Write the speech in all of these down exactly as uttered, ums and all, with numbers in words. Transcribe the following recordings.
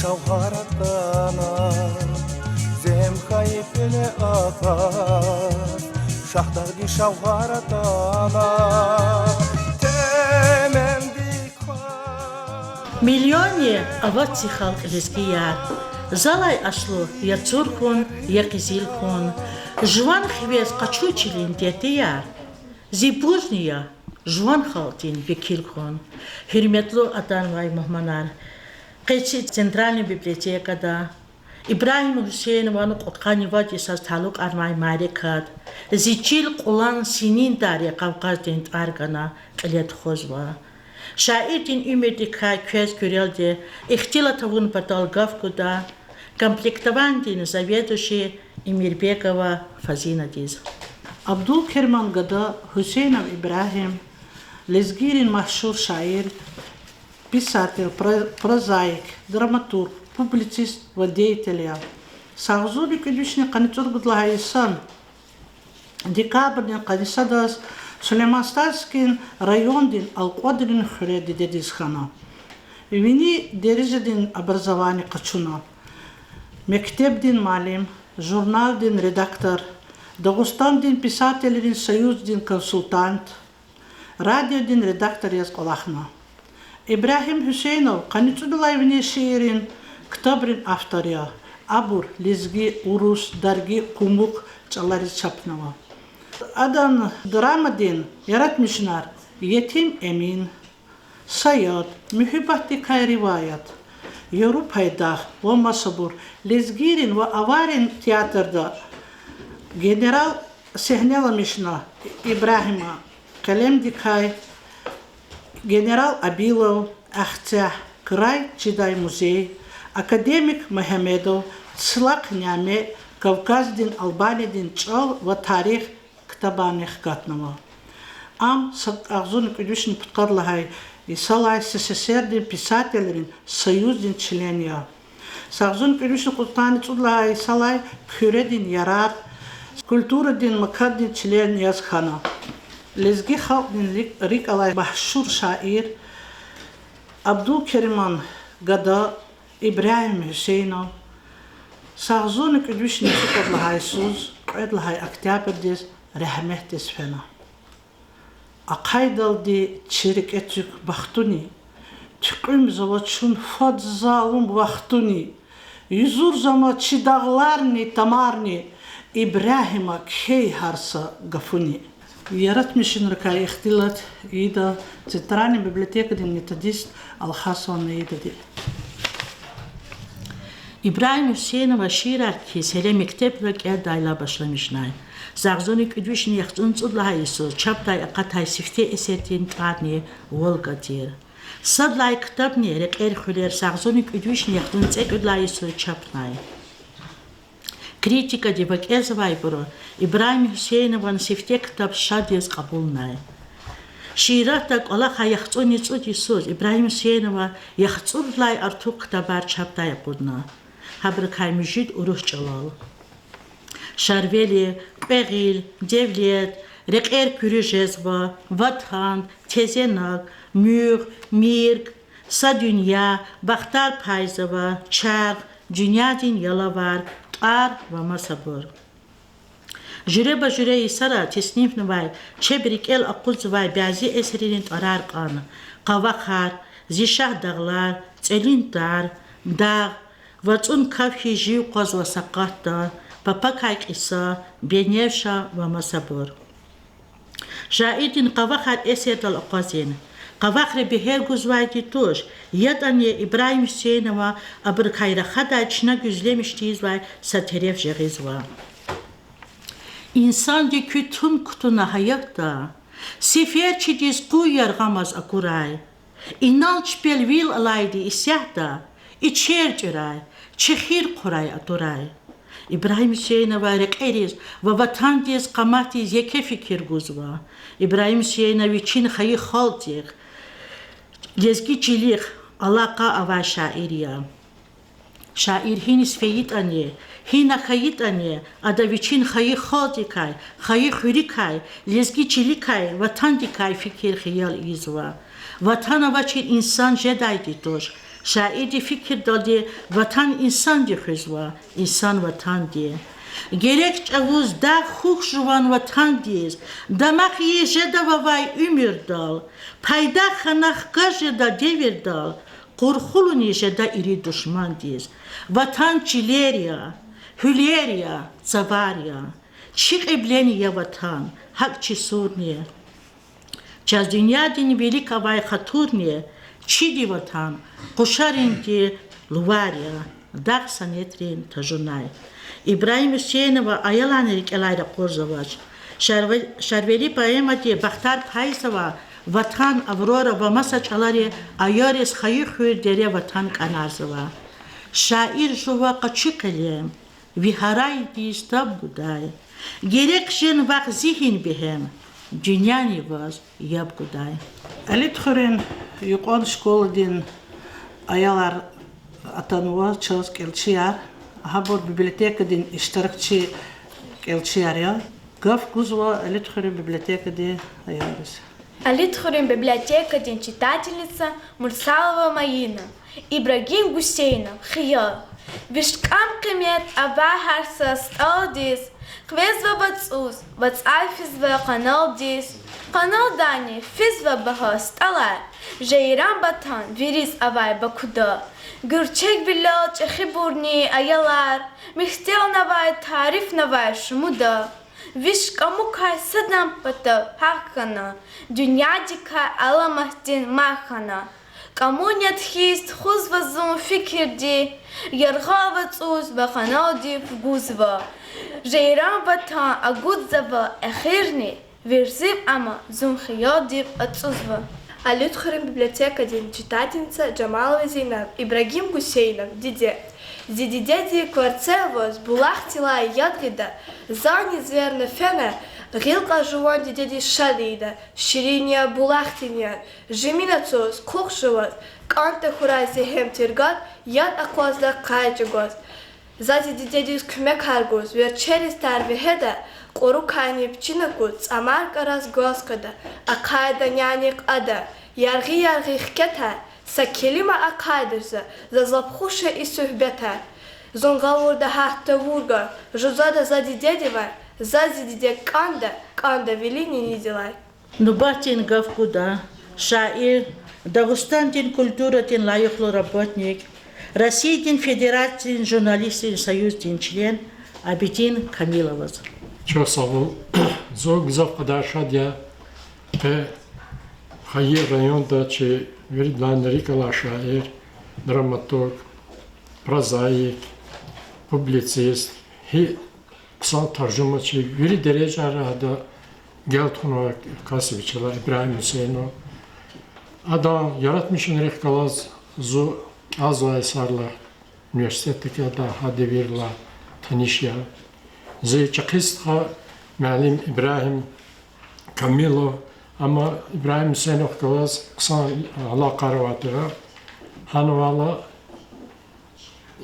Шавгъар атана, зем хьайи пеле акъваз, Шагьдагъдин шавгъар атана, теменди ква. Миллионни авач зи халкь лезгияр, залай аслу я цур хьун, я къизил хьун, жуван хивез къачу чилин дердияр, зи буржни я жуван халкьдин векил хьун. Гьуьрметлу атанвай мугьманар, къе чи Центральный библиотекада Ибрагьим Гьуьсейнован кьудкъанни вад йисаз талукьарнавай мярекат, Зи чил кьулан синин тӀвар я Къавкъаздин тӀвар гана, кьиле тухузва. Шаирдин уьмуьрдикай квез куьрелди ихтилат авун патал гаф гуда комплектованидин заведующий Эмирбекова Фазинадиз. Абдулкериман гада Гьуьсейнов Ибрагьим лезгийрин машгьур шаир, писатель, про-, прозаик, драматург, публицист ва деятель я. Агъзурни кӀуьд вишни къанни цӀуругуд лагьай йисан декабрдин къанни садаз Сулейман-Стальский райондин Алкьвадрин хуьре дидедиз хьана. Вини дережадин образование къачуна: мектебдин муаллим, журналдин редактор, Дагъустандин писателрин союздин консультант, радиодин редактор яз кӀвалахна. Ибрагьим Гьуьсейнов къанни цӀудалай вине шиирин ктабрин автор я. Абур лезги, урус, дарги, къумукъ чӀалариз чапнава. Адан драмадин яратмишунар: Етим Эмин, Саят, Муьгьуьббатдикай риваят, Яру пайдах ва масабур. Лезгийрин ва авайрин театрда генерал сегьнеламишна Ибрагьима къелемдикай, генерал Абилов, Ахцегь, край чидай музей, академик Мегьамедов, Цлакъ Няме, Кавказдин Албаниядин чӀал ва тарих ктабарни хкатнава. Ам са агъзурни кӀуьд вишни пудкъад лагьай йисалай СССР-дин писателрин союздин член я. Са агъзурни кӀуьд вишни кьудкъанни цӀуд лагьай йисалай Куьредин ярар культурадин макандин член яз хьана. Лезги халкьдин рикӀ-, рикӀ алай машгьур шаир Абдулкериман гада Ибрагьим Гьуьсейнов са агъзурни кӀуьд вишни цӀукьуд лагьай йисуз кьвед лагьай октябрдиз рагьметдиз фена. Ахъайдалди чи рикӀе цуьк бахтуни, туькьуьмзава чун фад залум вахтуни, юзурзама чи дагъларни тамарни, Ибрагьима кхьей гьар са гафуни. Яратмишунрикай ихтилат ийида Центральный библиотекадин методист Алхасова Наидади. Ибрагьим Гьуьсейнова шиирар кхьиз гьеле мектебда кӀелдайла башламишнай. Са агъзурни кӀуьд вишни яхцӀурни цӀуд лагьай йисуз чапдай акъатай сифте эсердин тӀварни Волга тир. Сад лагьай ктабни Рекьер хуьрер са агъзурни кӀуьд вишни яхцӀурни цӀекӀуьд лагьай йисуз чапнай. Критикади ва кӀелзавайбуру Ибрагьим Гьуьсейнован сифте ктаб шад яз кьабулнай. Шииратда кӀвалахай яхцӀурни цӀуд йисуз Ибрагьим Гьуьсейнова яхцӀурлай артух ктабар чапдай акъудна. Гьабурукай муьжуьд урус чӀалал: Шарвили, Кьве гъил, Девлет, Рекьер куьруь жезва, Ватан, Тезенаг, Муьгъ, Мирг, Са дуьнья, Бахтар пайзава, Чарх, Дуьньядин ялавар, ТӀвар ва масабур. Жуьреба-жуьре йисара теснифнавай, чеб рикӀел акъудзавай бязи эсеррин тӀварар кьван: Къавахар, Зи шагь дагълар, ЦӀелин тар, Дагъ, ВацӀун каф хьиз жив къвазва сакъатда, Папакай кьиса, Беневша ва масабур. Шаирдин Къавахар эсердал акъвазин къавахри бегьер гузвайди туш, ятӀани Ибрагьим Гьуьсейнова абурукай рахадай чна гуьзлемиш тийизвай са тереф жагъизва. Инсанди куь тум кутуна гьаятда, сеферчидиз къуй яргъамаз акурай. Инал чпел вил алайди исятда, ичер тӀуьрай, чехир хъурай атурай. Ибрагьим Гьуьсейнова рекьериз ва ватандиз къаматдиз еке фикир гузва. Ибрагьим Гьуьсейнов вичин хайи халкьдихъ, лезги чилихъ алакъа авай шаир я. Шаир гьиниз фейитӀани, гьина хьайитӀани, ада вичин хайи халкьдикай, хайи хуьруькай, лезги чиликай, ватандикай фикир-хиял ийизва. Ватан авачир инсан жедайди туш. Шаирди фикирдалди ватан инсанди хуьзва, инсан ватанди. Герек чӀавуз дагъ-хуьх жуван ватандиз, дамах ийиз жеда вавай уьмуьрдал, пайдах хьана хкаж жеда девирдал, къурхулуниз жеда ирид душмандиз. Ватан чилер я, гьуьлер я, цавар я. Чи кьиблени я Ватан, гьакӀ чи сурни. Чаз дуьньядин вилик авай хатурни, чиди Ватан, къушаринди лувар я, дагъ санетрин тажунай. Ибрагьим Гьуьсейнова аяларни рикӀелай ракъурзавач. Шарве-, Шарвили поэмади Бахтар Пайзава Ватан, Аврора ва маса чӀалари аялриз хайи хуьр, дере, Ватан кӀанарзава. Шаир жува къачу къелем, ви гьарайдиз таб гудай. Герек жен вахъ зигьин бегьем, дуьньяни ваз яб гудай. Элитхуьруьн юкьван школадин аялар атанва чаз, кӀелчияр. Гьабур библиотекадин иштиракчи кӀелчияр я. Гаф гузва Элитхуьруьн библиотекадин аялриз. Элитхуьруьн библиотекадин читательница Мурсалова Маина. Ибрагим Гусейнов, хиял. Виш кӀам къимет авай гьар са стӀалдиз, къвезва вацӀуз, вацӀай физва къаналдиз, къаналдайни физва багьа стӀалар, жейран батан вириз авай Бакуда. Гуьрчегвилел чӀехибурни аялар михьтелнавай, тарифнавай шумуда. Виш кӀамукай садан патав гьахъ хьана, дуьньядикай аламатдин мах хьана. КӀамун яд хьиз тухузва зун фикирди, яргъал вацӀуз ва къаналди фугузва. Жейран ватан агудзава эхирни, вирзив ама зун хиялдив ацӀузва. Элитхуьруьн библиотекадин читательница Жамалова Зейнаб. Ибрагим Гусейнов, Диде. Зи дидеди кварцел аваз булахдилай яд гъида, зани зверна фена, гъил кьаз жуван дидедиз шад ийида, ширин я булахдин яд, жемина цуз, хъухъ жуваз, кӀантӀа хьурай зегьем тир гад, яд акъвазда къай чӀугваз. За зи дидедиз куьмекар гуз, верчериз тар вегьеда, кьурукайни пичина куз, цӀамар кӀараз гваз къведа, ахъайда нянихъ ада, яргъи-яргъи хкетар, са келима ахъайдач за, заз лап хуш я и суьгьбетар. Зун гъавурда гьат тавур гваз, жузада за дидедивай, заз зи диде кӀанда, кӀанда вили нинидилай. Нубатдин гаф гуда шаир, Дагъустандин культурадин лайихлу работник, Россиядин Федерациядин журналистдин союздин член Абидин Камиловаз. Чухсагъул. Зун гзаф кьадар шад я къе, хайи районда чи виридалайни рикӀ алай шаир, драматург, прозаик, публицист, гьи хъсан таржумачи, вири дережайра гьада гел тухунвай кас я вичелай Ибрагьим Гьуьсейнов. Адан яратмишунрихъ галаз зун кӀелзавай йисарилай университетда кӀелдай гьа девирдилай таниш я. Зи чӀехи стха, муаллим Ибрагьим Камилов, амма Ибрагьим Гьуьсейновахъ галаз хъсан алакъаяр авай тир. Гьанвайла,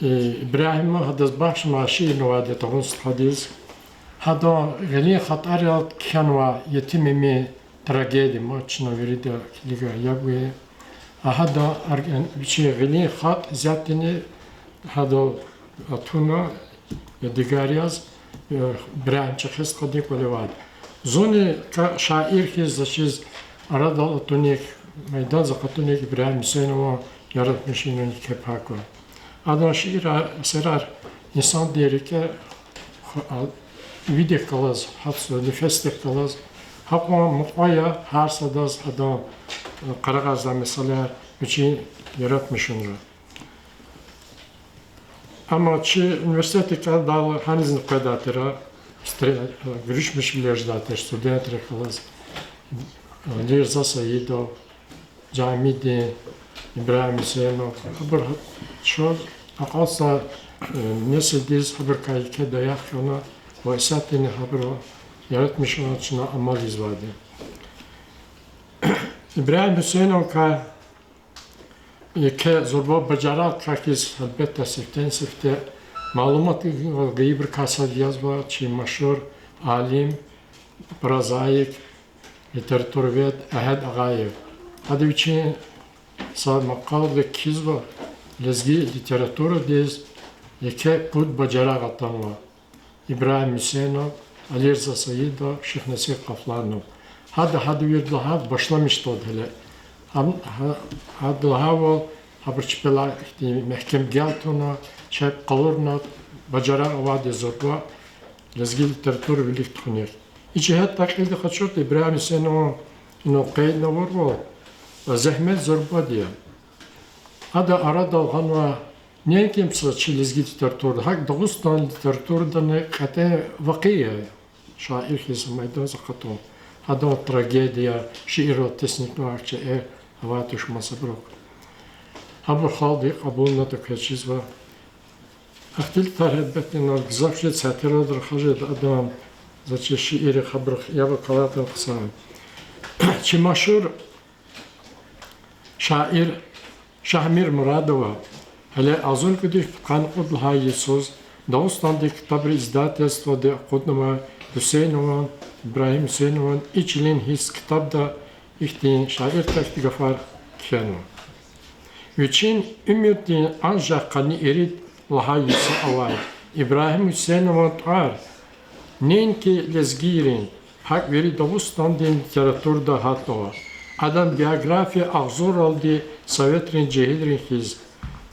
э, Ибрагьима гьадаз бахшнавай шиирни авайди я тавун стхадиз. Гьадан гъилин хатӀарал кхьенвай Етим Эмин трагедия, ма чна вирида килигай яб гайи. Гьа гьадан арг-, вичин гъилин хатӀ исятдани гьадал атуна, ядигар яз, э, Ибрагьим чӀехи стхадин кӀвале авайди. Зунни ка-, шаир хьиз заз чиз арадал атуник, майданзахъ атуник Ибрагьим Гьуьсейнован яратмишунрин кепак ква. Адан шиирар, эсерар инсандин рикӀе ху-, а, вилик галаз, гьатзава нефесдихъ галаз, гьакьван мукьва я гьар садаз адан, э, къарагъарзавай месэлаяр вичин яратмишунра. Амма чи университетдик кӀелдайла гьанизни къведай тир, стре-, гуьруьшмишвилер жедай тир студентрихъ галаз, Риза Саидов, Жамидин, Ибрагьим Гьуьсейнов, гьабур чаз акьалтзавай, э, несилдиз гьабурукай еке даях хьана ва исятдани гьабурун яратмишунар чна амал ийизвайди. Ибрагьим Гьуьсейновакай еке зурба бажарагъ хьиз, гьелбетда, сифтени-сифте малумат гайибурукай сад язва чи машгьур алим, прозаик, литературовед Агьед Агъаев. Ада вичин са макъалада кхьизва, Лезги литературадиз еке пуд бажарагъ атанва: Ибрагьим Гьуьсейнов, Алирза Саидов, Шихнасир Къафланов. Гьада, гьада вири лагьай башламишзавайди гьеле. Гьам-, гьа-, гьада лагьайвал, гьабур чпелай ихьтин мягькем гел туна, чеб къалурна, бажарагъ авайди зурба лезги литература вилик тухунихъ. И жигьетдай кьилди къачуртӀа, Ибрагьим Гьуьсейнован инал къейдна авурвал, зегьмет зурбади я. Ада арадал гъанва неинки са чи лезги литературада, гьакӀ Дагъустан литературадани кьетӀен вакъи я. Шаир хьиз майданза къатун. Гьадан трагедия, шиирал теснитӀна акча э, авай туш масабурухъ. Гьабур халкьди кьабулна, тӀа квез чизва. Ихтилатар гьелбетда гзаф жез сятиралди рахаз жеда адан, за чи шииррихъ, гьабурухъ яб акалайтӀани хъсан. Чи машгьур шаир Шагьмир Мурадова гьеле агъзурни кӀуьд виш пудкъанни кьуд лагьай йисуз Дагъустандин ктабрин издательстводи акъуднавай Гьуьсейнован, Ибрагьим Гьуьсейнован И чилин гьисс ктабда ихьтин шаирдин ихьтин гафар кхьенва. Вичин уьмуьрдин анжах къанни ирид лагьай йисуз авай Ибрагьим Гьуьсейнован тӀвар неинки лезгийрин, гьакӀ вири Дагъустандин литературада гьатнава. Адан биография агъзурралди советрин жегьилрин хьиз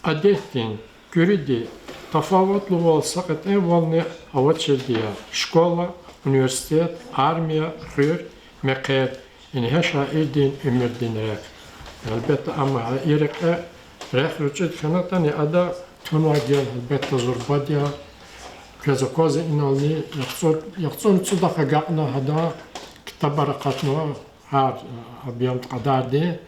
адетдин, куьруьди тафаватлувал са кьетӀенвални авачирди я: школа, университет, армия, хуьр, мехъер. Ингье шаирдин уьмуьрдин рехъ. Гьелбетда, амма гьа и рекье, рехъ ручӀуд хьанатӀани, ада тунвай гел гьелбетда зурбади я. Квез аквазва инални, яхцӀур, яхцӀурни цӀудахъ агакьна гьадан ктабар акъатнава, гьар объём кьадарди.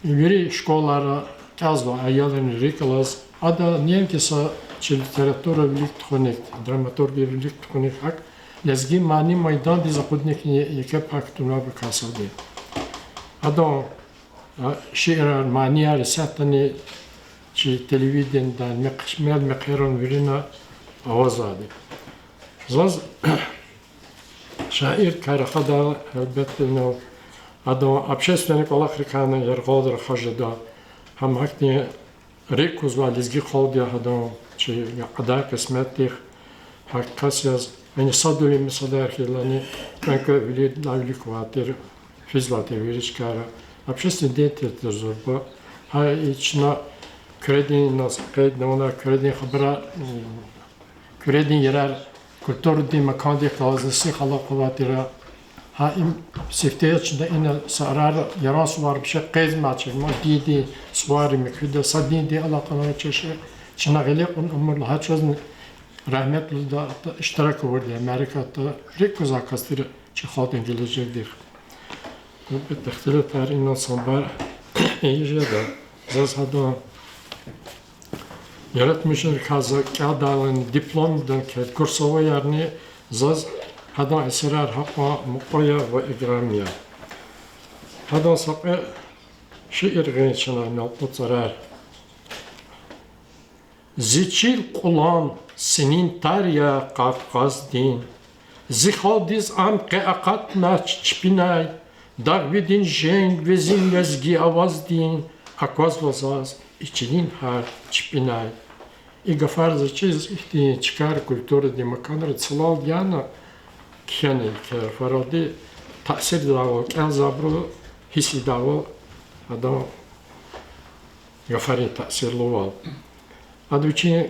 Вири школайра кӀелзавай аялрин рикӀ алаз, ада неинки са чи литература вилик тухуник, драматургия вилик тухуник, гьакӀ лезги мани майдандиз акъудуникни еке пай кутунвайбур касди. Адан, а, шиирар, манияр исятдани чи телевидениедай, мехъ-, мел мехъерин вирина авазвайди. Заз шаирдикай рахадайла, гьелбетда, инал адан общественный кӀвалахрикайни яргъалди рахаз жеда. Гьам гьахьтин рикӀ кузвай лезги халкьдин, гьадан чи кьадар-кьисметдихъ гьахьтин кас яз, яни садвилин месэлаяр хьайилани, кӀвенкӀве вилик, вилик авай тир, физвай тир вири чкайра, общественный деятель тир зурба. Гьа и чна Куьредин, инал къейдна авунвай Куьредин хабарар, Куьредин ярар культурадин макандихъ галазни сих алакъа авай тир. Гьа им сифте яз чна ина са арара Яран сувар биши къвезмачир, ма диндин сувари муькуьда, са диндин алакъа авачир шей. Чна гъиле кьуна амурла, гьа чазни рагьметлуди иштирак авурди я мярекатда, рикӀ кузвай кас тир чи халкьдин гележегдихъ. Гьелбетда, ихтилатар инал санбар ийиз жеда. Заз гьадан яратмишунрикай за кӀелдайла, дипломдани квез курсовойярни, заз гьадан эсерар гьакьван мукьва я ва играм я. Гьадан са кьве шиир гъин чна, инал кьуд цӀарар. Зи чил кьулан синин тар я Къавкъаздин, зи халкьдиз ам къе акъатнач чпинай, дагъвидин женг везин лезги аваздин, аквазва заз и чилин гьар чпинай. И гафар заз чиз ихьтин чкайра, культурадин маканра цлалди яна кхьена, и гафаралди таъсирдайвал кӀелзавайбуру гьисс ийидайвал адан гафарин таъсирлувал. Ада вичин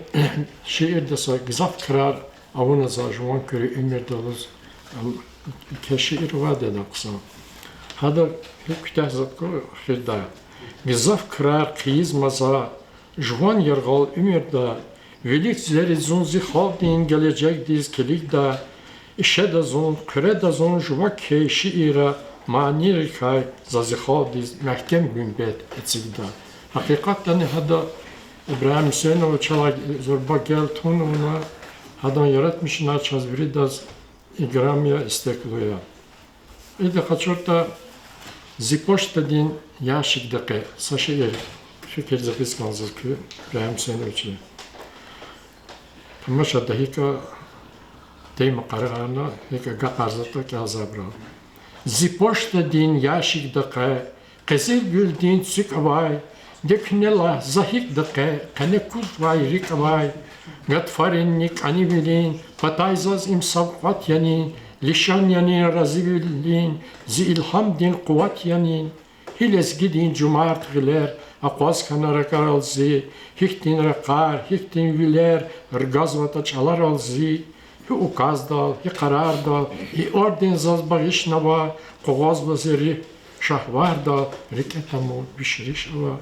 шиирда са гзаф крар авуна за жуван куьруь уьмуьрда лугьуз, ам, еке шиир авайди я адан хъсан. Гьада куьтягьзаватӀа, эхирдай. Гзаф крар хъийизма за жуван яргъал уьмуьрда, вилик зери зун зи халкьдин гележегдиз килигда, ишеда зун, хъуьреда зун жува кхьей шиирра манийрикай, за зи халкьдиз мягькем гуьмбет эцигда. Гьакъикъатдани гьада Ибрагьим Гьуьсейнова чалай зурба гел тун авуна, гьадан яратмишунар чаз виридаз играм я, истеклу я. Ида къачуртӀа, Зи почтадин ящикда къе, са шиир, фикирзавиз кӀанзава заз куь, Ибрагьим Гьуьсейновича. Тамаша да гьикӀа, дейма къарагъарна, гьикӀа агакьарзаватӀа кӀелзавайбурал. Зи почтадин ящикда къе, къизилгуьлдин цуьк авай, Де куьнелай за гьикӀ дакъе, къене кузвай рикӀ авай, гатфаринни кӀанивилин, патай заз им савкьват янин, лишан янин разивилин, зи илгьамдин къуват янин. Гьи лезгидин жумарт гъилер акъваз хьана ракӀарал зи, гьихьтин ракъар, гьихьтин вилер ргазватӀа чӀаларал зи, гьи указдал, гьи къарардал и орден заз багъишнава, къугъвазва зи руьгь шагьвардал, рикӀе тамун виш риш ава.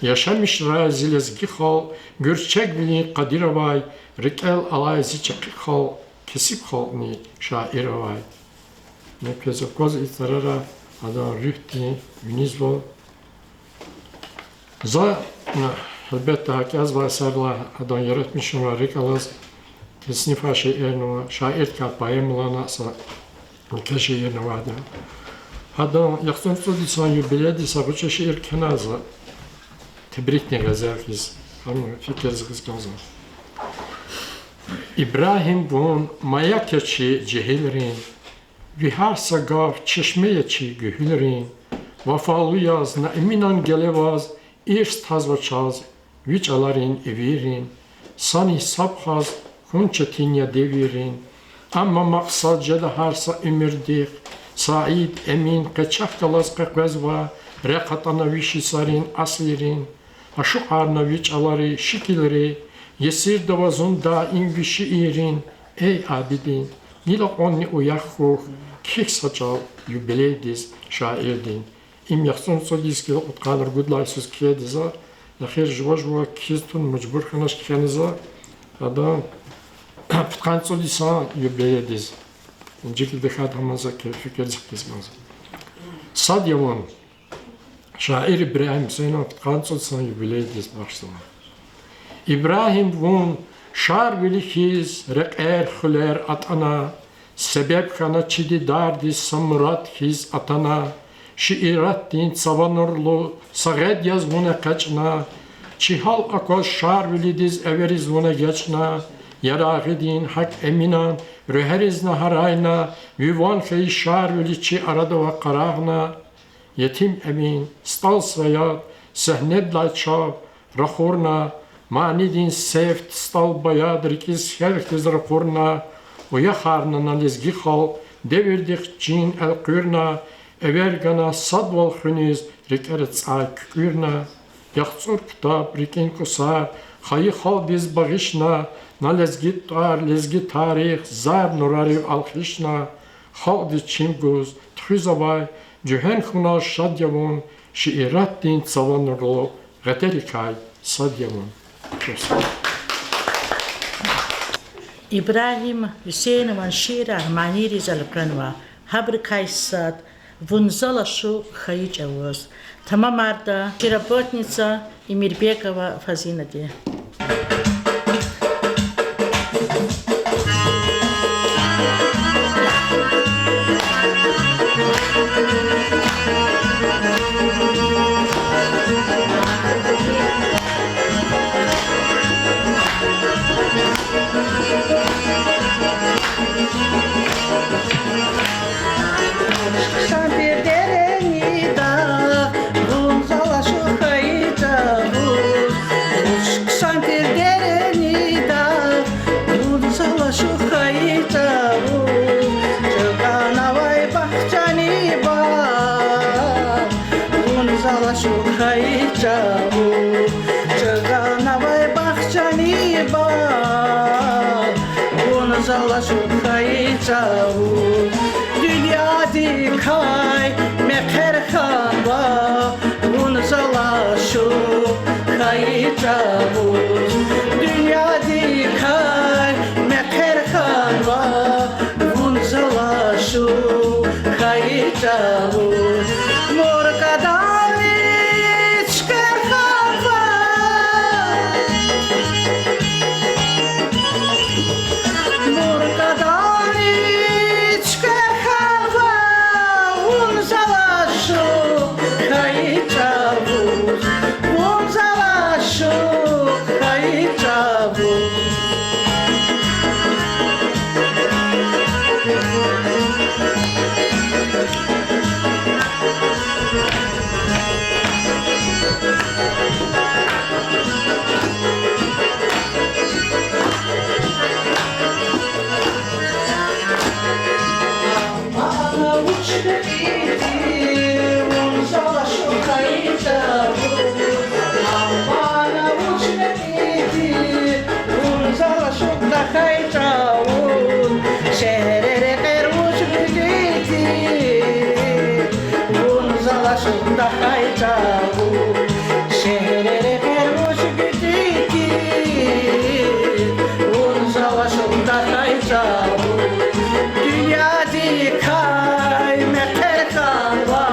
Яшамишрай зи лезги халкь, гуьрчегвилин къадир авай, рикӀел алай зи чӀехи халкь, кесиб халкьни шаир авай. Ина квез акваз и цӀарара адан руьгьдин винизва. За, гьелбетда, гьа кӀелзавай эсеррилай адан яратмишунрай рикӀ алаз теснифай шиирни ава, шаирдикай поэмалай са еке шиирни авайди я. Гьадан яхцӀурни цӀуд йисан юбилейдиз са гъвечӀи шиир кхьенай за, тебрикдин гъезел хьиз, гьам фикирдиз гъиз кӀанзава. Ибрагьим, вун маяк я чи жегьилрин, ви гьар са гаф чешме я чи гуьгьуьлрин, вафалу яз, на эминан геле ваз, ирс тазва чаз ви чӀаларин ивиррин, сани гьисаб хьаз хьун четин я девиррин. Амма макьсад жеда гьар са уьмуьрдихъ саид, эмин, къе чахъ галаз къекъвезва, рехъ атӀана виш йисарин асиррин, ашукьарна ви чӀалари, шикилри, есирда ава зун даим ви шииррин, эй Абидин, гила кьванни уях хьухь, кхьихь са чӀал юбилейдиз шаирдин. Им яхцӀурни цӀуд йис гила кьудкъанни ругуд лагьай йисуз кхьейди я за, эхир жува-жуваз кхьиз туна мажбур хьанач кхьена за, адан пудкъанни цӀуд йисан юбилейдиз. Инжикли дихьад гьаман за фикирдиз хкиз кӀанзава. Сад я вун. Шаир Ибрагьим Гьуьсейнан пудкъанни цӀуд йисан юбилейдиз бахшзава. Ибрагьим, вун Шарвили хьиз рекьер-хуьлер атӀана, себеб хьана чи дидардиз са мурад хьиз атана, шииратдин цава нурлу са гъед яз вун экъечӀна, чи гьал акваз Шарвилидиз эвериз вун эгечӀна, Ярагъидин гьакӀ Эминан руьгьеризни гьарайна, ви ван хьайи Шарвили чи арада ава къарагъна. Етим Эмин, СтӀал Саяд, сегьнедилай чав рахурна, манидин сефт СтӀал Баяд рикӀиз хьел хьиз ракъурна, уяхарна на лезги халкь, девирдихъ чин элкъуьрна, эвер гана садвал хуьниз, рикӀера цӀай куькӀуьрна. ЯхцӀур ктаб, рикӀин кӀусар хайи халкьдиз багъишна, на лезги тӀвар, лезги тарих зар нурарив алхишна. Халкьдиз чим гуз туьхуьзвай жуьгьен хьунал шад я вун, шииратдин цава нурлу гъетерикай сад я вун. Ибрагьим Гьуьсейнован шиирар манийриз элкъвенва, гьабурукай сад Вун зал ашукь хьайи чӀавуз. Тамамарда шииратворчица Эмирбекова Фазинади. Вуч хъсан тир дерени дагъ, вун зал ашукь хьайи чӀавуз. Вуч хъсан тир дерени дагъ, вун зал ашукь хьайи чӀавуз. ЧӀугун авай бахчани багъ, вун зал ашукь хьайи чӀавуз. ЧӀугун авай бахчани багъ, вун зал ашукь хьайи чӀавуз. Дуьньядикай мехъер хьанва, вун зал ашукь хьайи чӀавуз. Дуьньядикай мехъер хьанва, вун зал ашукь хьайи чӀавуз. Муркадални чкер хьанва, муркадални чкер хьанва, вун зал ашукь хьайи чӀавуз, вун зал ашукь хьайи чӀавуз. Вун залай шумуд хайи чӀавуз, амма на вуч итим, вун залай шумуд хайи чӀавуз, шегьре рекьер вуч гуьзуьди, вун залай шумуд хайи чӀавуз, шегьре рекьер вуч гуьзуьди, вун залай шумуд хайи чӀавуз, дуьньядикай мехъер хьанва,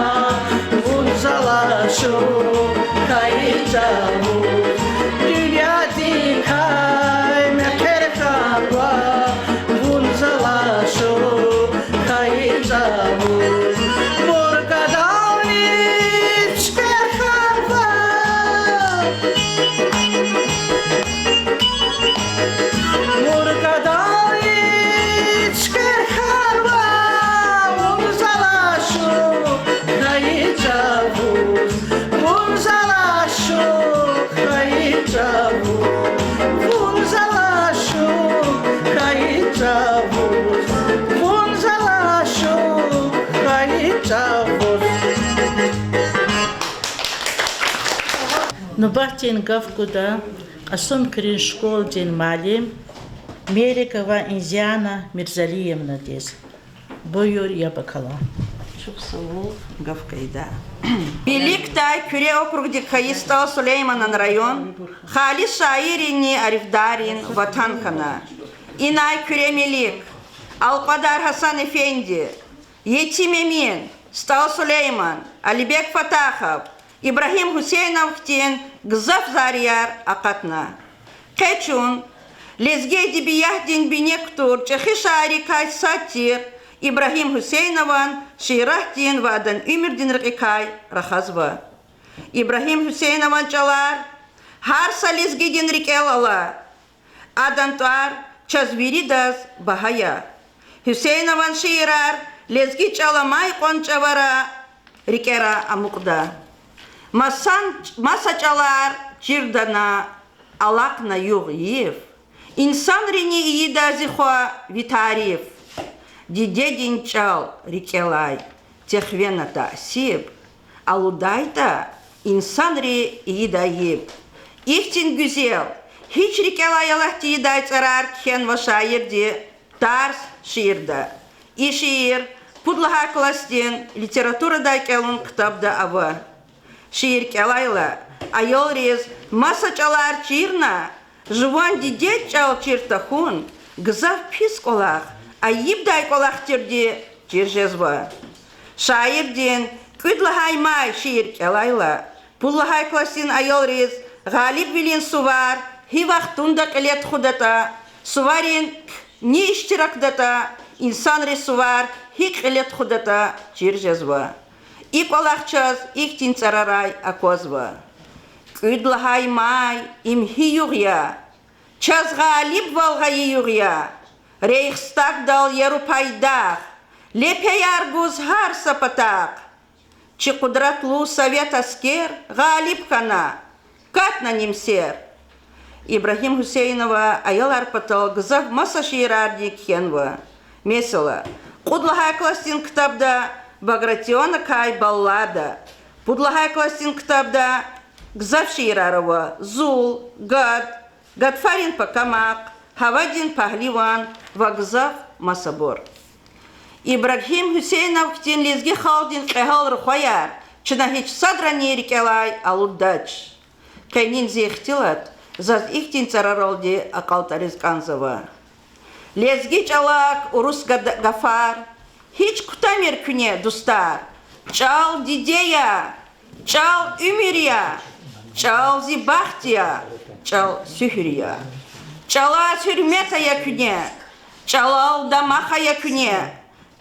вун залай шумуд хайи чӀавуз, дуьньядикай мехъер хьанва, вун залай шумуд хайи чӀавуз, муркӀадал низ чкер хьанва. МуркӀадал низ чкер хьанва, вун залай шумуд хайи чӀавуз, вун залай шумуд хайи чӀавуз, вун залай шумуд хайи чӀавуз, вун залай шумуд хайи чӀавуз. Нубатдин гаф гуда Кьасумхуьруьн школадин муаллим Мерикова Инзиана Мирзалиевнадиз. Буюр, яб акала. Чухсагъул, гаф гайида. Меликдай Куьре округдик хьайи СтӀал Сулейманан район халис шаирринни арифдаррин ватан хьана. Инай Куьре Мелик, Алкьвадар Гьасан-эфенди, Етим Эмин, СтӀал Сулейман, Алибек Фатахов, Ибрагьим Гьуьсейнов хьтин гзаф зарияр акъатна. Къе чун лезги эдебиятдин бине кутур чӀехи шаиррикай сад тир Ибрагьим Гьуьсейнован шииратдин ва адан уьмуьрдин рекьикай рахазва. Ибрагьим Гьуьсейнован чӀалар гьар са лезгидин рикӀел ала. Адан тӀвар чаз виридаз багьа я. Гьуьсейнован шиирар лезги чӀал амай кьван чӀавара, рикӀера амукьда. Масан, маса чӀалар чирдана, алахъна югъ йиф, инсанрини ийида зи хва ви тариф. Дидедин чӀал рикӀелай техвена тӀасиб, алудайтӀа, инсанри ийида йиб. Ихьтин гуьзел, гьич рикӀелай алат тийидай цӀарар кхьенва шаирди Тарс шиирда. И шиир пуд лагьай классдин литературадай кӀелун ктабда ава. Шиир кӀелайла, аялриз маса чӀалар чирна, жуван дидед чӀал чир тахьун гзаф пис кӀвалах, айибдай кӀвалах тирди чир жезва. Шаирдин КӀуьд лагьай май шиир кӀелайла, пуд лагьай классдин аялриз гъалибвилин сувар гьи вахтунда кьиле тухудатӀа, суварин ни иштиракдатӀа, инсанрин сувар гьикӀ кьиле тухудатӀа чир жезва. И кӀвалах чаз ихьтин цӀарарай аквазва: КӀуьд лагьай май им гьи югъ я, чаз гъалибвал гъайи югъ я, Рейхстагдал яру пайдах, лепеяр гуз гьар са патахъ. Чи къудратлу совет аскер гъалиб хьана, катна немсер. Ибрагьим Гьуьсейнова аялар патал гзаф маса шиирарни кхьенва. Месела, кьуд лагьай классдин ктабда Багратионакай баллада, пуд лагьай классдин ктабда гзаф шиирар ава: Зул, Гад, Гатфарин пакамахъ, Гьавадин пагьливан ва гзаф масабур. Ибрагьим Гьуьсейнов хьтин лезги халкьдин кьегьал рухваяр чна гьич садрани рикӀелай алуддач. Къенин зи ихтилат заз ихьтин цӀараралди акьалтӀариз кӀанзава: Лезги чӀалак урус гад-, гафар гьич кутамир куьне, дустар. ЧӀал диде я, чӀал уьмуьр я, чӀал зи бахт я, чӀал суьгьуьр я. ЧӀалаз гьуьрмет ая куьне, чӀалал дамах ая куьне,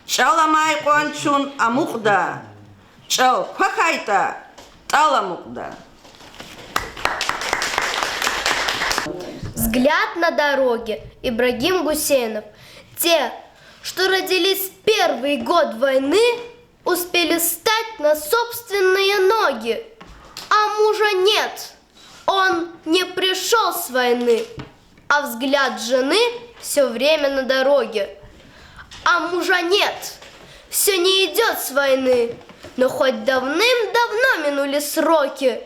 чӀал амай кьван чун амукьда, чӀал квахьайтӀа, тӀал амукьда. Взгляд на дороге. Ибрагим Гусейнов. Те, что родились в первый год войны, успели встать на собственные ноги. А мужа нет, он не пришёл с войны. А взгляд жены всё время на дороге. А мужа нет, Все не идёт с войны, но хоть давным-давно минули сроки.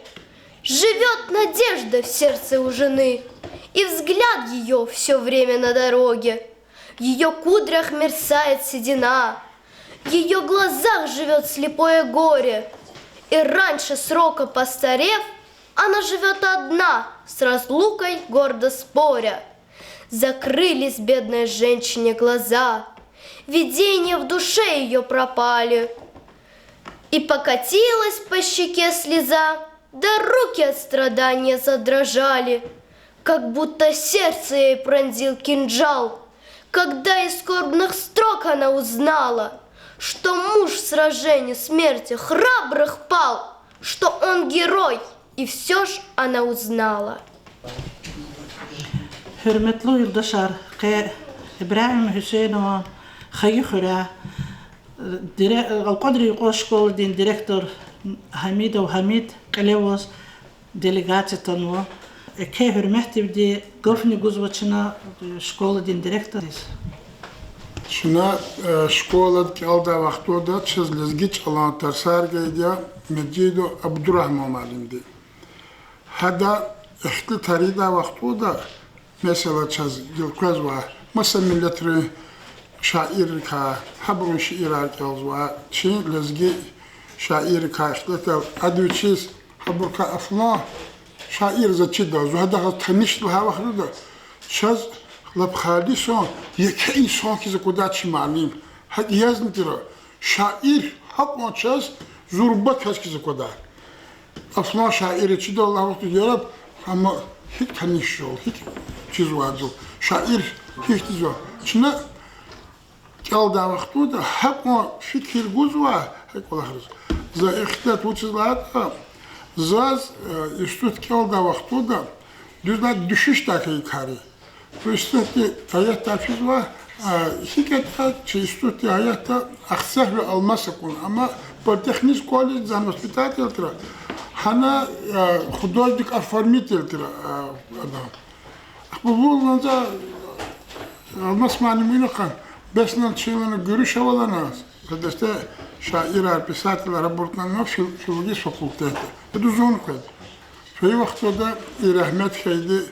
Живёт надежда в сердце у жены, и взгляд её всё время на дороге. В её кудрях мерцает седина, в её глазах живёт слепое горе. И раньше срока постарев, она живёт одна, с разлукой гордо споря. Закрылись бедной женщине глаза, видения в душе её пропали. И покатилась по щеке слеза, да руки от страдания задрожали, как будто сердце ей пронзил кинжал, когда из скорбных строк она узнала, что муж в сражении смерти храбрых пал, что он герой, и всё ж она узнала. Гьуьрметлу юлдашар, къе Ибрагьим Гьуьсейнован хайи хуьряй, дире-, Алкьвадрин юкьван школадин директор Гьамидов Гьамид кьиле аваз делегация атанва. Еке гьуьрметдивди гафни гузва чна школадин директордиз. Чна, э, школада кӀелдай вахтунда чаз лезги чӀалан тарсар гайиди я Межидов Абдурагьман муаллимди. Гьада ихтилатар ийидай вахтунда, месела, чаз гила къвезва маса миллетрин шаиррикай, гьабурун шиирар кӀелзава, чи лезги шаиррикай ихтилатар, ада вичиз гьабурукай флан шаир заз чида, зун гьадахъ таниш я лагьай вахтунда, чаз лап халисан еке инсан хьиз аквадай чи муаллим. ГьакӀ язни тир, шаир гьакьван чаз зурба кас хьиз аквадай. Флан шаир чида лагьай вахтунда, яраб, амма гьикӀ таниш жал, гьикӀ чизвайди я, шаир гьихьтинди я. Чна кӀелдай вахтунда гьакьван фикир гузва, гьа кӀвалахриз. За ихтилат вучиз лагьайтӀа, заз, э, институтда кӀелдай вахтунда, дуьз лагьайтӀа, дуьшуьшдай хьайи кар я. Институтдин гьаятда физва, а, гьикӀ ятӀа, чи институтдин гьаятда Ахцегьви Алмас акуна, амма политехнический колледждин воспитатель тир, гьана, а, художник-оформитель тир, а, ада. Ахпа вуч лагьана за, Алмас муаллим виниз хьана, бес лагьана, чи лагьана гуьруьш ава лагьана, са десте шаирар, писателар абур атанва фил-, филологический факультетда. Ада зун къведа. Фейи вахтунда и рагьмет хьайиди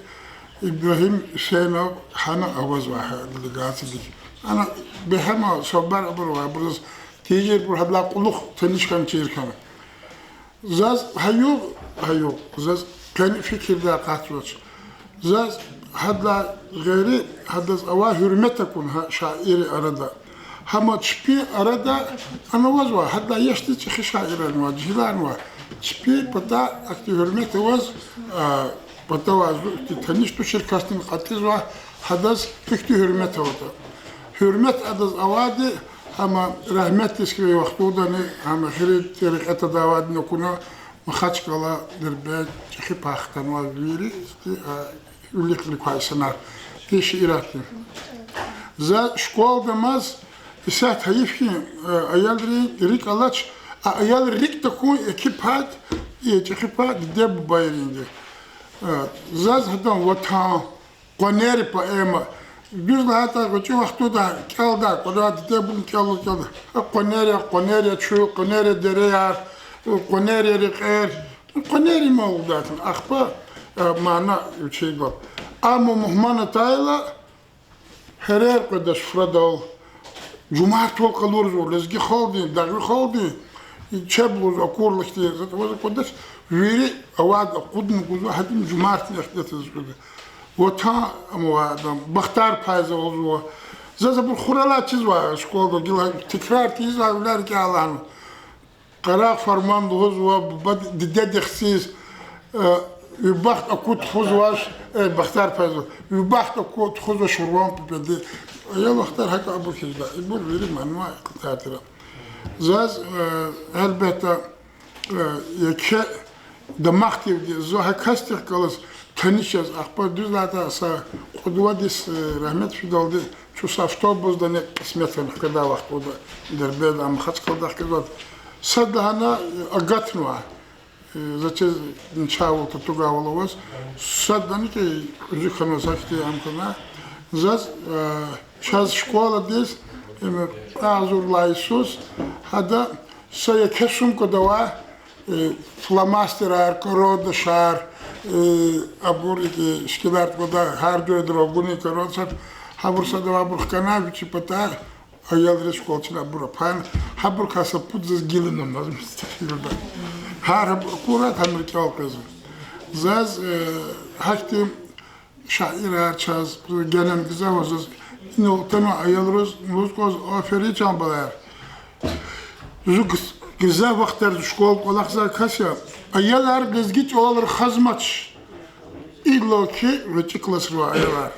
Ибрагьим Гьуьсейнов гьана авазва гьа делегациядик. Ана бегьема суьгьбетар авурвай, абур заз тийижирбур, гьадалай кьулухъ таниш хьана чир хьана. Заз гьа югъ, гьа югъ, заз къени фикирдай акъатзавач. Заз гьадалай гъейри, гьадаз авай гьуьрмет акуна гьа шаиррин арада. Гьам чпин арада ана авазва, гьадалай яшдиз чӀехи шаирарни ава, жегьиларни ава. Чпин патай ахьтин гьуьрмет аваз, а, патавай зун ихьтин таниш тушир касдин кьатӀизва, гьадаз гьихьтин гьуьрмет аватӀа. Гьуьрмет адаз авайди, гьам рагьметдиз хьайи вахтундани, гьам эхиримжи рекье тадавайдини акуна, Махачкъала, Дербент, чӀехи пай хтанвай вири, а, виликни квай инсанар, и шииратни. За школада амаз, исятда гьайиф хьи, э, аялрин рикӀ алач, а аялрин рикӀ тахьун еке пай, э, чӀехи пай диде-бубайринди. Э, заз гьадан Ватан, Къванер поэма, дуьз лагьайтӀа, гъвечӀи вахтунда кӀелдай, къванер, диде-бубани кӀелдай, кӀелдай. Къванер я, къванер я чуьл, къванер я дереяр, къванер я рекьер, къванер я ман лугьудайди я, ахпа, э, мана вичи галаз. Амма мугьман атайла, гьерер къведач суфрадал, жумартвал къалурзава лезги халкьдин, дагъви халкьдин, чеб лугьуз акурла хьтин затӀ аваз къведач, вири авайди акъудна гузва, гьадин жумартни ихтилатиз къведа. Ватан амавай адан, Бахтар Пайза лугьузва. Заз абур хуралай чизвай школада, гила тикрар тийизвай вилер рикӀелай. Къарагъ фарман лугьузва, буба, дидедихъ хьиз, э, ви бахт аку тухузвач, э, Бахтар Пайза, ви бахт аку тухузвач Шурван папади. Аял вахтар гьакӀ абур хьиз жеда. Ибур вири манвай ихтилатар тир. Заз, э, гьелбетда, э, еке дамахдивди зун гьа касдихъ галаз таниш яз, ахпа дуьз лагьайтӀа са кьуд-вад йис, э, рагьмет фидалди чун са автобусдани кьисмет хьана хкведай вахтунда Дербентдай Махачкъаладай хквезвайди. Садлагьана, э, агатнавай. Э, за чиз начагъвал татугайвал аваз. Садлагьана кӀи кьуьзуь хьанвай, са хьтин ам хьана. Заз, э, чаз школадиз, Им кьве агъзур лагьай йисуз гьада са еке сумкада ава, э, фломастерар, карандашар, э, абур, э, шикилар кӀанда, гьар жуьредин рагъуни, карандашар, гьабур сада ава, абур хкана вичи патай, аялриз, школачилай абур пайна, гьабурукай са пуд заз гила ама лазим я. Гьар гьабур акурат, гьам рикӀел къвезва. Заз, э, гьахьтин шаирар чаз, генани гзаф ава заз, инал атана аялриз лугьуз кӀанзава, аферин, чан балаяр. Зун гз-, гзаф вахтар зи школа кӀвалахзавай кас я. Аялар лезги чӀалал рахазмач. Иллаки гъвечӀи классра авай аялар.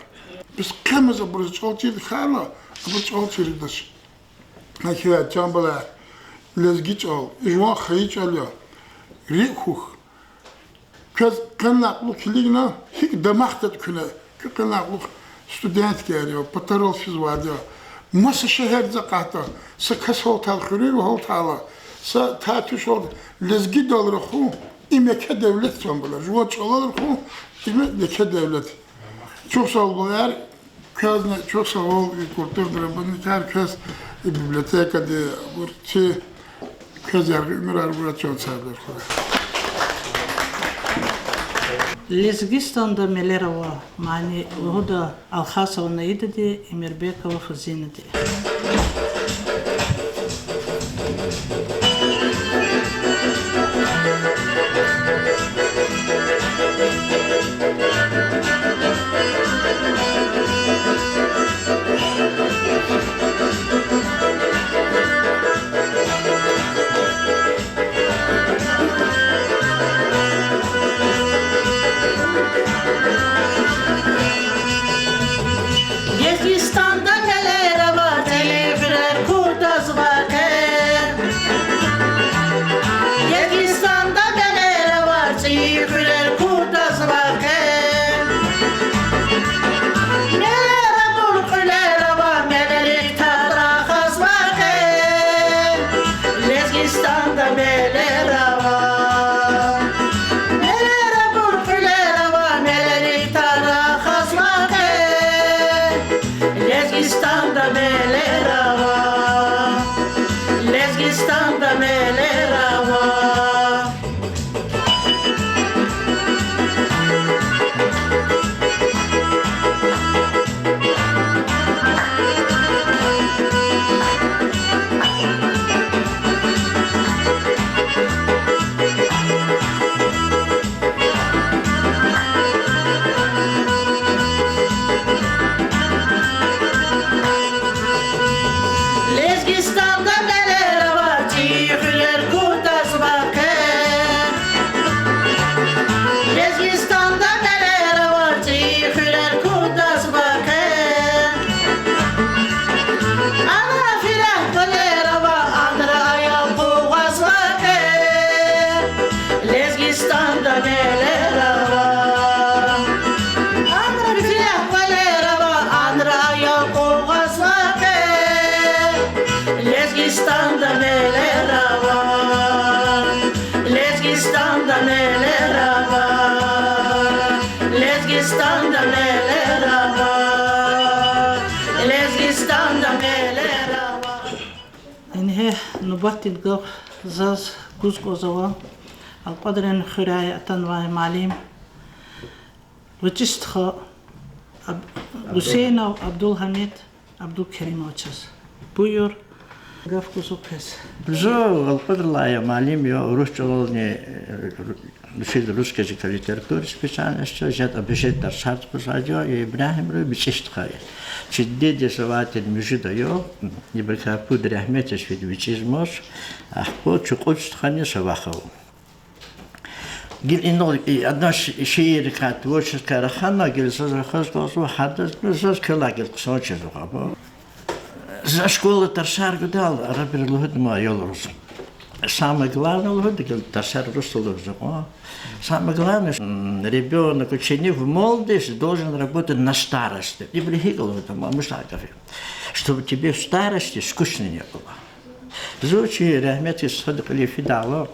Бес къемаз абуруз чӀал чир хьайила, абур чӀал чиридач. Гьа хьи, чан балаяр, лезги чӀал, и жуван хайи чӀал я. РикӀ хьухь. Квез къенлай кьулухъ килигна, гьикӀ дамахдатӀа куьне, куь къенлай кьулухъ студенткаяр я, патарал физвайди я. Маса шегьердиз акъатда, са кас гьалтайла, хуьруьнви гьалтайла, са тай-туьш гьалт-, лезгидал рахун, им еке девлет, чан балаяр, жуван чӀалал рахун, им еке девлет. Чухсагъул, балаяр, квезни чухсагъул, и культурадин работникар, квез и библиотекади, абур чи, квез яргъи уьмуьрар гурай, чан сагърай хьурай. Лезгистанда мелер ава мани лугьуда Алхасова Наидади, Эмирбекова Фазинади. Лезгистанда мелер ава, цӀийи хуьрер курдазвай къе. Лезгистанда мелер ава, цӀийи хуьрер курдазвай къе. Мелер абур кьуьлер ава, мелерик тар рахазвай къе. Лезгистанда мелер ава. Мелер абур кьуьлер ава, мелерик тар рахазвай къе. Лезгистанда мелер ава. Лезгистанда мелер ава. Лезгистанда мелер ава, цӀийи хуьрер курдазвай къе. Лезгистанда мелер ава, цӀийи хуьрер курдазвай къе. Анра фирягь кӀвалер ава, анра аял къугъвазвай къе. Лезгистанда мелер ава. Анра фирягь кӀвалер ава, анра аял къугъвазвай къе. Лезгистанда мелер ава. Лезгистанда мелер ава. Лезгистанда мелер ава. Лезгистанда мелер ава. Ингье нубатдин гаф заз гуз кӀанзава Алкьвадарин хуьряй атанвай муаллим, гъвечӀи стха Аб-, Гусейнов Абдулгьамид Абдулкеримовичаз. Буюр, гаф гузва квез. Зун Алкьвадаралай я, муаллим я, урус чӀалални, э, ру-, русиз, русский язык и литература специальностьда, жеда обучать тарсар тухузвайди я, Ибрагьимри гъвечӀи стха я. Чи дидедин са вахтунин муьжуьд ая, ибурукай пуд рагьметдиз фида гъвечӀизмаз, ахпа чукьуд стхани са вах ава. Гила инал, и, адан ши-, шииррикай, творчествокай рахана, гила заз рахаз кӀанзава гьадаз, ну, заз квелай гила хъсан чиз ава. За школа тарсар гудал, арабри лугьуда ман аялриз. Самое главное лугьуда, гила тарсар урусдал лугьузва кьван. Самое главное, м, ребёнок, ученик в молодости должен работать на старости. Ибуру гьикӀ лугьуда ман, муса гаф я. Чтобы тебе в старости скучно не было. Зун чи рагьметдиз стхадин кьилив фидайла,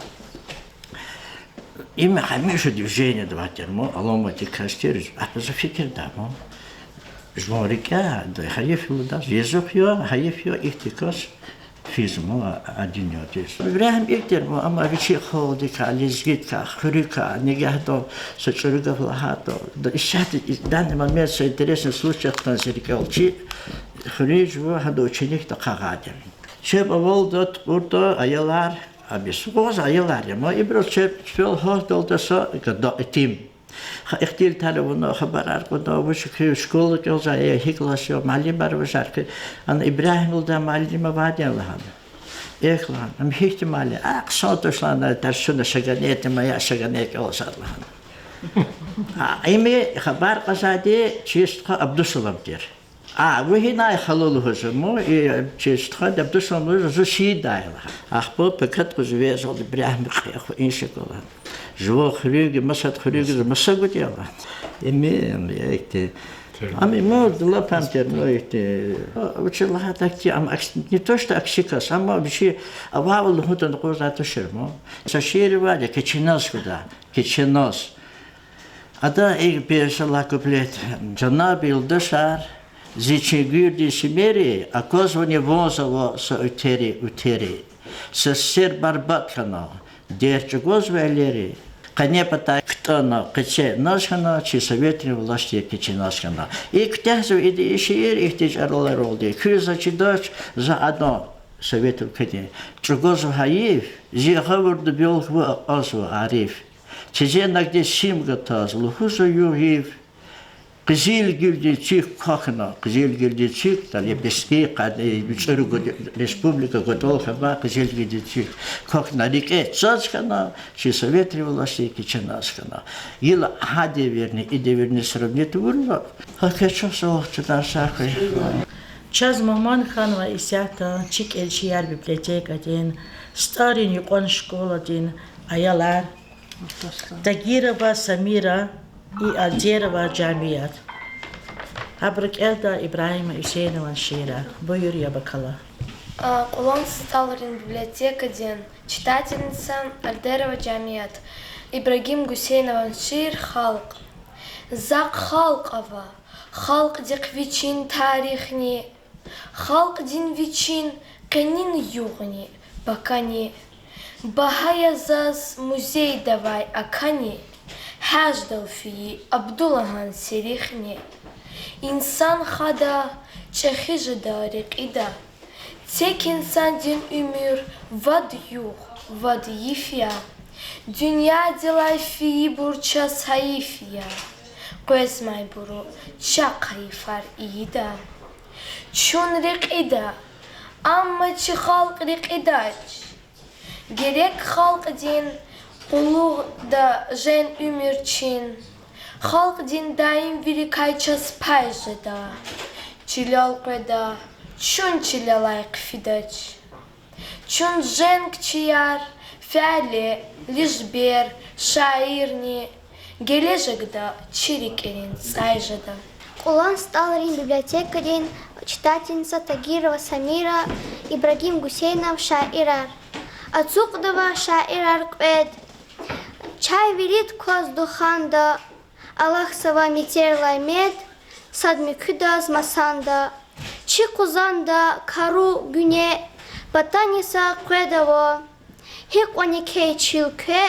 им гьамиша движениеда авай тир ман, аламатдин кас тир, ахпа за фикирдай ман. Жуван рикӀе, да, гьайиф я лугьудаз, язух я, гьайиф я, ихьтин кас физма а дуньядиз. Ибрагьим икӀ тир, амма вичин халкьдикай, лезгидикай, хуьруькай, нигагьда са чӀуру гаф лагьайтӀа, да, исятда, данный момент са интересный случай хтана зи рикӀел чи, хуьруьн жува гьадан ученикди ахъайди. Чеб авалда тупӀуртӀа аялар, абис гъваз аялар я, ма ибуруз чеб чпел гьахьдалда са гада итим. Гьа ихтилатар авуна, хабарар кьуна, вуч хьи школа кӀелзава, гьи класс я, муаллимар вужар хьи. Ана Ибрагьим лугьудай муаллим авайди я лагьана. Эхь лагьана, ам гьихьтин муаллим? А, хъсан туш лагьана, тарсуна шагане тир, ма я шагане кӀелзавайди лагьана. А, им хабар кьазвайди чи стха Абдусалам тир. А, вун гьинай, хала лугьузва ман, и чи стха Абдусалам лугьузва, зун Сиидай лагьана. Ахпа пакад къуз везал Ибрагьим кьве хва иншикла. Жуван хуьруьнги, масад хуьруьнги зун маса гуд я лагьана. Им, им, я ихьтин. Ам, им, лап ам тир, ну, ихьтин. Вучиз лагьайтӀа хьи, ам акс-, не то что акси кас, амма вичи авайвал лугьун тан акъвазнавай тушир ман. Са шиир авайди я, Кеченаз хьудай, Кеченаз. Ада икӀ бес ала куплет. Жанаб юлдашар, зи чуьнгуьрдин симери, аквазвани ванзава са уьтери, уьтери. Са сер барбатӀ хьана, дерт чӀугвазвай лери, къене патай кутӀана, къецел наз хьана, чи советрин власть я Кеченаз хьана. ИкӀ куьтягьзава ида и шиир, ихьтин чӀараларалди. Куьн за чидач, за адан, совет уьлкведин. ЧӀугвазва гьайиф, зи гъавурда белки вун акьазва, Ариф. Цезенагди сим гатаз лугьузва югъ-йиф. Къизилгуьлдин цуьк квахьна, къизилгуьлдин цуьк, та лепестки, къад-, э, цӀуругуд-, республика гатал хьанва, къизилгуьлдин цуьк квахьна, рикӀе цаз хьана, чи советрин власть я Кеченаз хьана. Гила гьа девирни и девирни сравнить авурла, гьакӀ чухсагъул чна сагъ хьуй. Чаз мугьман хьанвай исятда чи кӀелчияр библиотекадин, СтӀалрин юкьван школадин аялар, Тагирова Самира и Альдерова Жамият. Гьабуру кӀелда Ибрагьима Гьуьсейнован шиирар. Буюр, яб акала. А, Кьулан СтӀалрин библиотекадин читательница Альдерова Жамият. Ибрагьим Гьуьсейнован шиир Халкь. Захъ халкь ава, халкьдихъ вичин тарихни, халкьдин вичин къенин югъни, пакани. Багьа я заз музейда авай акани, гьаждал фейи Абдуллагьан серихни. Инсан хада, чӀехи жеда рекьида, тек инсандин уьмуьр вад югъ, вад йиф я. Дуьньядилай фейибур чаз гьайиф я, къвезмайбуру чахъ гьайифар ийида. Чун рекьида, амма чи халкь рекьидач. Герек халкьдин къуллугъда жен уьмуьр чин, халкьдин даимвиликай чаз пай жеда. Чилел къведа, чун чилелай хъфидач. Чун женг чияр, фяле, лежбер, шаирни, гележегда чи рикӀерин цӀай жеда. Кьулан СтӀалрин библиотекадин читательница Тагирова Самира. Ибрагьим Гьуьсейнов, Шаирар. Ацукьдава шаирар кьвед. Чай вирид кваз духанда, алахьзава метӀерлай мед, сад муькуьдаз масанда. Чи хизанда кару гуьне патани са къведа ава. Гьикьван еке чил кве,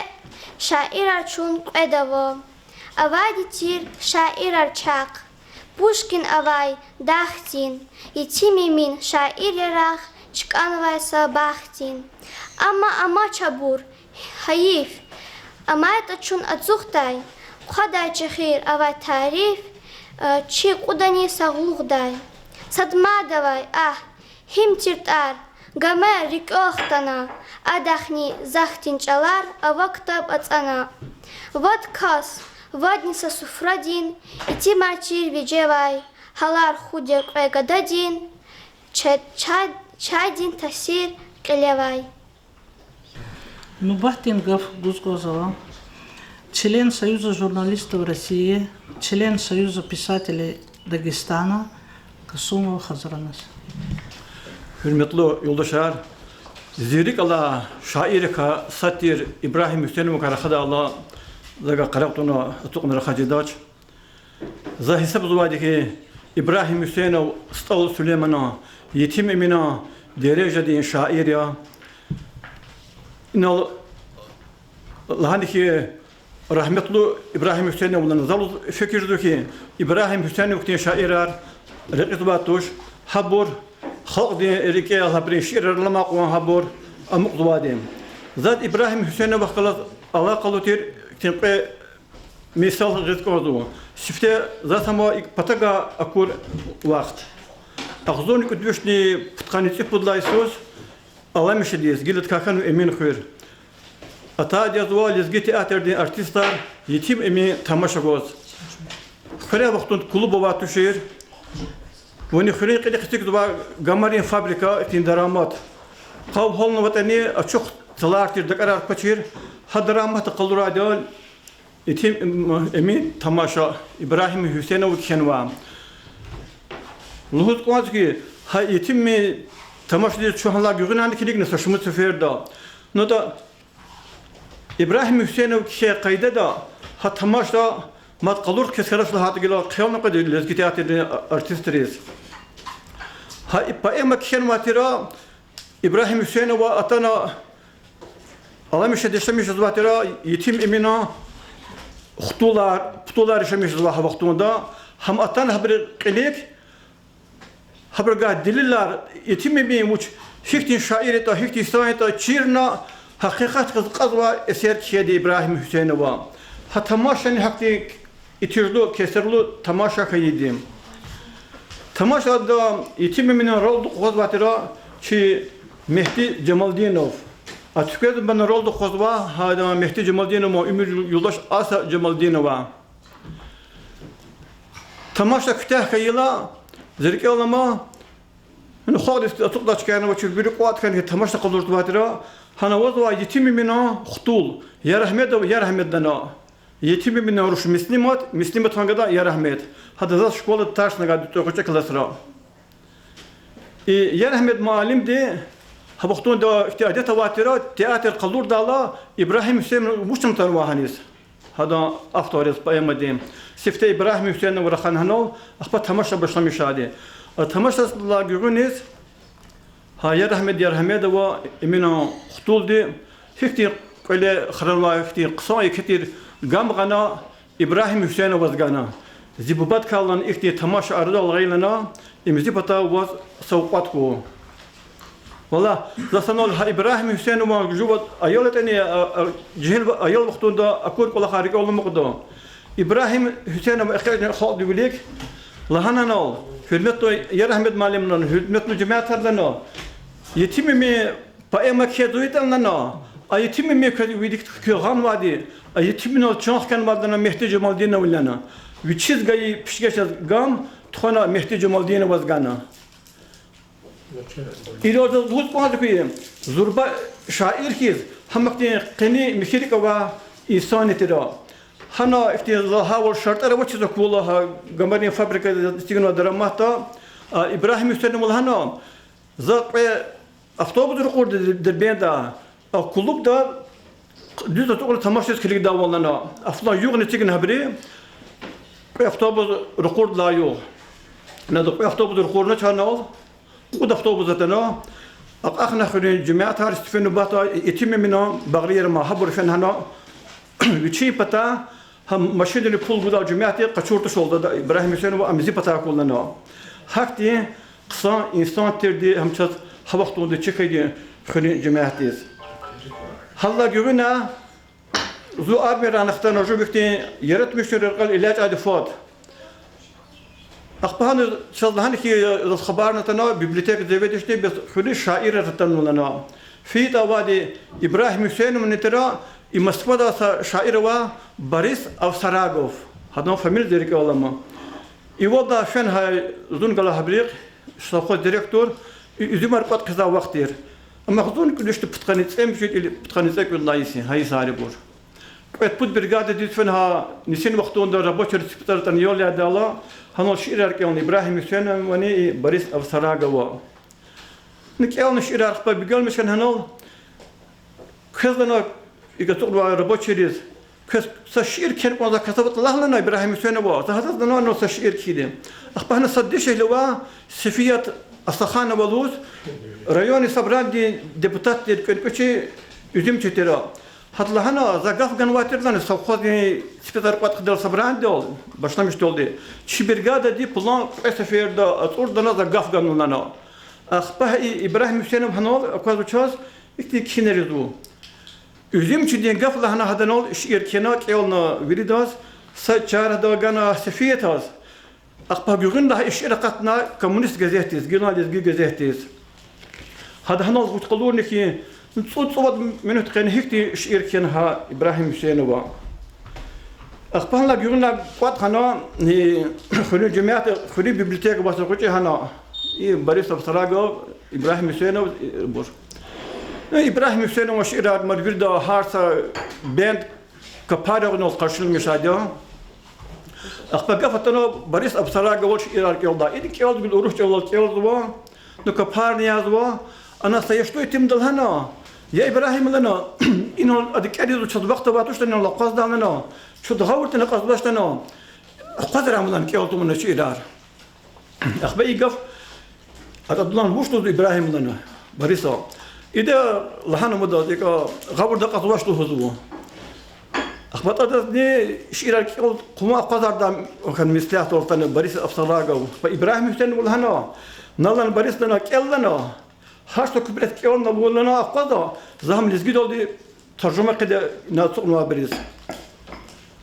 шаирар чун къведа ава. Авайди тир шаирар чахъ. Пушкин авай дахдин, Етим Эмин шаир яргъ, чкӀанвай са бахтдин. Амма амач абур, гьайиф. АмайтӀа чун ацукьдай, хъвадай чехир авай тариф, э, чи кьудани сагълугъдай. Сад мад авай, агь, гьим тир тӀвар, гамер рикӀел хтана, адахъни захъдин чӀалар ава ктаб ацӀана. Вад кас, вадни са суфрадин, итимар тир вижевай, гьалар хуьда кьве гададин, ча-, ча-, чайдин таъсир кьилевай. Нубатдин гаф гуз кӀанзава член Союза журналистов России, член Союза писателей Дагестана Касумова Хазраназ. Гьуьрметлу юлдашар, зи рикӀ алай шаиррикай сад тир Ибрагьим Гьуьсейновакай рахадайла, за гьакӀ къарагъ тавуна ацукьна рахаз жедач. За гьисабзавайди хьи, Ибрагьим Гьуьсейнов СтӀал Сулейманан, Етим Эминан дережадин шаир я. Инал лагьана хьи, рагьметлу Ибрагьим Гьуьсейнован, за лугьуз фикирзава хьи, Ибрагьим Гьуьсейнов хьтин шаирар рекьизвай туш, гьабур халкьдин рикӀел, гьабурун шиирар аламай кьван гьабур амукьзавайди. Заз Ибрагьим Гьуьсейновахъ галаз алакъалу тир хьтин кьве мисал гъиз кӀанзава. Сифте заз гьам икӀ патагай акур вахт. Агъзурни кӀуьд вишни пудкъанни цӀипуд лагьай йисуз Аламишедиз, гила тахьана Эминхуьр, атайди язва лезги театрдин артистар Етим Эмин тамаша гваз. Хуьре а вахтунда клуб авай тушир. Вини хуьруьн кьилихъ эцигзава гамарин фабрика, ихьтин дарамат. Къав гьалнаватӀани ачух цлар тир, дакӀарар квачир. Гьа дараматда къалурайди я Етим Эмин тамаша, Ибрагьим Гьуьсейнова кхьенвай. Лугьуз кӀанзава хьи, гьа Етим Эмин тамашадиз чун гьанлай гуьгъуьнани килигна са шумуд сеферда. Ну тӀа Ибрагьим Гьуьсейнов кхьей къайдада, гьа тамаша мад къалур кесерач лагьайтӀа гила хъел накьведа лезги театрдин артистриз. Гьа и поэма кхьенвай тир Ибрагьим Гьуьсейнова, атана Аламишеда яшамиш жезвай тир Етим Эминан хтулар, путулар яшамиш жезвай гьа вахтунда, гьам атана гьабурун кьилик, гьабурувай делилар, Етим Эмин вуч, гьихьтин шаир ятӀа, гьихьтин инсан ятӀа чирна, гьакъикъат хьиз кьазвай эсер кхьейди Ибрагьим Гьуьсейнова. Гьа тамашани гьахьтин итижлу, кесерлу тамаша хьайиди. Тамашада Етим Эминан ролда акъвазнавай тир чи Мегьди Жамалдинов. А Туьквезмана ролда акъвазва гьа Мегьди Жамалдинован уьмуьр юлдаш Аса Жамалдинова. Тамаша куьтягь хьайила, зи рикӀел алама, ну, халкьдиз ацукьдай чкаяр авачир, вири кӀватӀ хьана тамаша къалурзавай тир. Гьана авазва Етим Эминан хтул, Ярагьмедов Ярагьмед лагьана. Етим Эминан руш Муслимат, Муслиматан гада Ярагьмед. Гьада заз школада тарсна гайиди тӀварцӀи классра. И Ярагьмед муаллимди гьа вахтунда ихьтин адет авай тир, театр къалурдайла Ибрагьим Гьуьсейнов вуч атанвай гьаниз, гьадан авториз поэмадин. Сифте Ибрагьим Гьуьсейнов рахана гьанал, ахпа тамаша башламишайди. А тамашадилай гуьгъуьниз гьа Ярагьмед Ярагьмедова, Эминан хтулди, гьихьтин кӀвале хранвай, гьихьтин хъсан еке тир гам гъана, Ибрагьим Гьуьсейноваз гана. Зи бубадикай лагьана ихьтин тамаша арадал гъайила лагьана, им зи патай ваз савкьват хьуй. Валлагь, за санал гьа Ибрагьим Гьуьсейнован жува аял ятӀани, а, а, жегьил ва-, аял вахтунда акур кӀвалахар рикӀел аламукьда. Ибрагьим Гьуьсейнов экъечӀна халкьдин вилик, лагьана анал, гьуьрметлу Ярагьмед муаллим лагьана, гьуьрметлу жемятар лагьана, Етим Эмин поэма кхьейизвайтӀани лагьана, а Етим Эмин квез вилик куьн гъанвайди, а Етим Эминал чан хкянвайди лагьана Мегьди Жамалдинов лагьана. Вичиз гайи пишкешдиз гам тухвана Мегьди Жамалдиноваз гана. Идаз лугьуз кӀанзава хьи, зурба шаир хьиз, гьам ихьтин къени михьи рикӀ авай инсан тир. Гьана ихьтин лагьайвал шартӀар авачиз акурла, гьа гамарин фабрикада эцигнавай дараматда, а, Ибрагьим Гьуьсейнова лагьана, за кьве автобус ракъурди Дербентда, а клубда дуьз ацукьна тамашадиз килигдайвал лагьана. А флан югъни эцигна гьабуру, кьве автобус ракъурдалай югъ. Ада кьве автобус ракъурна чанал, кьуд автобус атана, акьахна хуьруьн жемятар, сифте нубатда Етим Эминан багърияр ама, гьабур фена гьана, вичин патай гьа машинрин пул гудай жемятди къачур тушалда, Ибрагьим Гьуьсейнова ам зи патай акурла лагьана. Гьахьтин хъсан инсан тирди гьам чаз гьа вахтунда чир хьайиди хуьруьн жемятдиз. Гьадалай гуьгъуьна зун армиядай хтана, жув ихьтин яратмишунрин рекьел элячӀайди фад. Ахпа гьана чаз лагьана хьи, заз хабарни атана, библиотека заведующийди, бес хуьруьз шаирар атанва лагьана. ФейитӀа авайди Ибрагьим Гьуьсейновни тир, и Москвадай са шаир ава, Борис Овсарагов. Гьадан фамилия зи рикӀел алама. Ивалдай фена гьа зун галай гьабурухъ, совхоз директор, и уьзуьмар кӀватӀ хъийизвай вахт тир. Амма зун кӀуьд вишни пудкъанни цӀемуьжуьд или пудкъанни цӀекӀуьд лагьай йис я, гьа йисар ибур. Кьвед-пуд бригада дуьз фена гьа нисин вахтунда рабочийриз ципицӀар атӀана ял яйдайла, гьанал шиирар кӀелна Ибрагьим Гьуьсейновани и Борис Овсарагова. Ну, кӀелна шиирар, ахпа бегенмиш хьана гьанал, квез лагьана, икӀ ацукьнавай рабочийриз, Пес са шиир кхьена кӀанзавай кас ава лагьана Ибрагьим Гьуьсейнава, за гьадаз лагьана са шиир кхьиди. Ахпа гьана са дишегьли ава, Сафият Асаханова лугьуз, районный собранидин депутат тир, кӀвенкӀвечи Уьзуьмчи тир. Гьада лагьана, за гаф ганвай тир лагьана совхоздин сифетар кӀватӀ хъийидалди, собранидал башламишдалди, чи бригадади пулан кьве сеферда ацӀурдана, за гаф гана лагьана. Ахпа и Ибрагьим Гьуьсейнов гьанал аквазва чаз, ихьтин кхьинер ийизва. Уьзуьмчидин гаф лагьана гьаданал шиир кхьена, кӀелна виридаз, са чарада гана Сафиятаз. Ахпа гуьгъуьнлай и шиир акъатна «Коммунист» газетдиз, гила лезги газетдиз. Гьада гьанал гъуьт къалурна хьи, цӀуд-цӀувад минут къене гьихьтин шиир кхьена гьа Ибрагьим Гьуьсейнова. Ахпа гьанал гуьгъуьнлай кӀватӀ хьана, и, хуьруьн жемят, хуьруьн библиотека аваз гъвечӀи хьана, и Борис Абсарагов, Ибрагьим Гьуьсейнов, ибур. Ибрагьим Гьуьсейнован шиирар мад вирида, гьар са бенд капаригъунал къаршиламишайди я. Ахпа гаф атана Борис Абсарагован шиирар кӀелда. Ида кӀелзавайвал урус чӀалал кӀелзава, ну, капарни язва. Ана са яш ятимда лагьана: я Ибрагьим, лагьана, инал ада кӀелзава, чаз вахт авай туштӀани, ана акъвазда лагьана, чаз гъавурда акьазвачтӀани, акъвазрай лагьана кӀел тавуна шиирар. Ахпа и гаф атӀа лагьана, вуч лугьузва Ибрагьим, лагьана, Бориса. Ида лагьана мадаз, икӀ гъавурда акьазвач лугьузва. Ахпа адазни шиирар кӀел хъувун акъвазардай хьана меслятдал атана Борис Абсарагов. Ахпа Ибрагьим Гьуьсейнова лагьана: на, лагьана, Борис, лагьана, кӀел, лагьана, гьар са куплет кӀелна вун, лагьана, акъвазда, за гьам лезгидалди таржума хъийида ина ацукьнавайбуруз.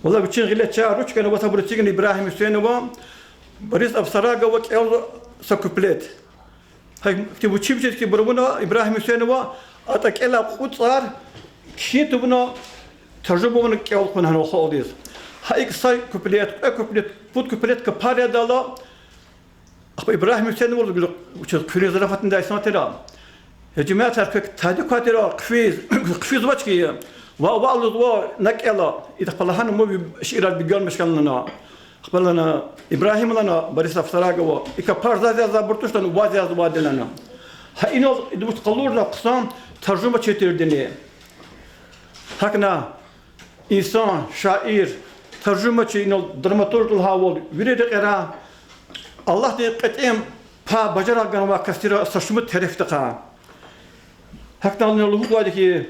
Валлагь, вичин гъиле чар руш хьана, аватайбур эцигна Ибрагьим Гьуьсейнова Борис Абсарагова кӀелзавай са куплет. Гьа ихьтин вичи-вичиз хьи бур авуна Ибрагьим Гьуьсейнова, атӀа кӀелай кьуд цӀар кхьин тавуна, таржума авуна кӀел хъувуна гьанал халкьдиз. Гьа икӀ са куплет, кьве куплет, пуд куплет капар яйдайла, ахпа Ибрагьим Гьуьсейноваз гуьзел, вучиз, куьруьн зарафатдин инсан тир. Я жемятар, квек тади квай тир хъфиз, хъфизвач хьи, ваъ, ваъ, лугьузва, на кӀела. Ида ахпа лагьана: ман ви шиирар бегенмиш хьана, лагьана. Ахпа лагьана Ибрагьим, лагьана Борис Абсарагова, и капар заз язавайбур туштӀани, ваз язвайди, лагьана. Гьа инал ида вуч къалурна хъсан таржумачи тирдини. ГьакӀна инсан, шаир, таржумачи, инал драматург лагьайвал, вири рекьера Аллагьди кьетӀен пай, бажарагъ ганвай кас тир са шумуд терефдихъай. ГьакӀна лугьузвайди хьи,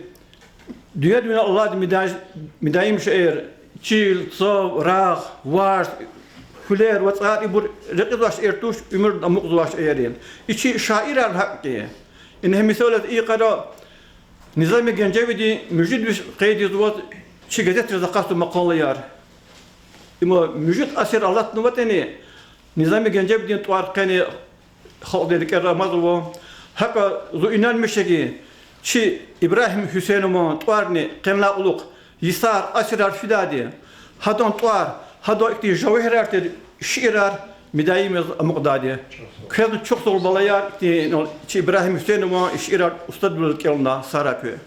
дуьньядин алад мидай-, мидаим шейэр, чил, цав, рагъ, варз, хьуьлер, вацӀар, ибур рекьизвай шейэр туш, уьмуьрда амукьзавай шейэр я. И чи шаирар гьакӀ я. Ингье мисал яз, и йикъара Низами Генжевидин муьжуьд виш къейд ийизвай, чи газетриз акъатзава макъалаяр. Има муьжуьд асир алатнаватӀани, Низами Генжевидин тӀвар къени халкьдин рикӀера амазва. ГьакӀа зун инанмиша хьи, чи Ибрагьим Гьуьсейнован тӀварни къенлай кьулухъ йисар, асирар фидайди, гьадан тӀвар, гьадан ихьтин жавгьерар тир шиирар мидаим яз амукьдайди. Квезни чухсагъул, балаяр, ихьтин чи Ибрагьим Гьуьсейнован шиирар устадвилелди кӀелна сагърай куьн.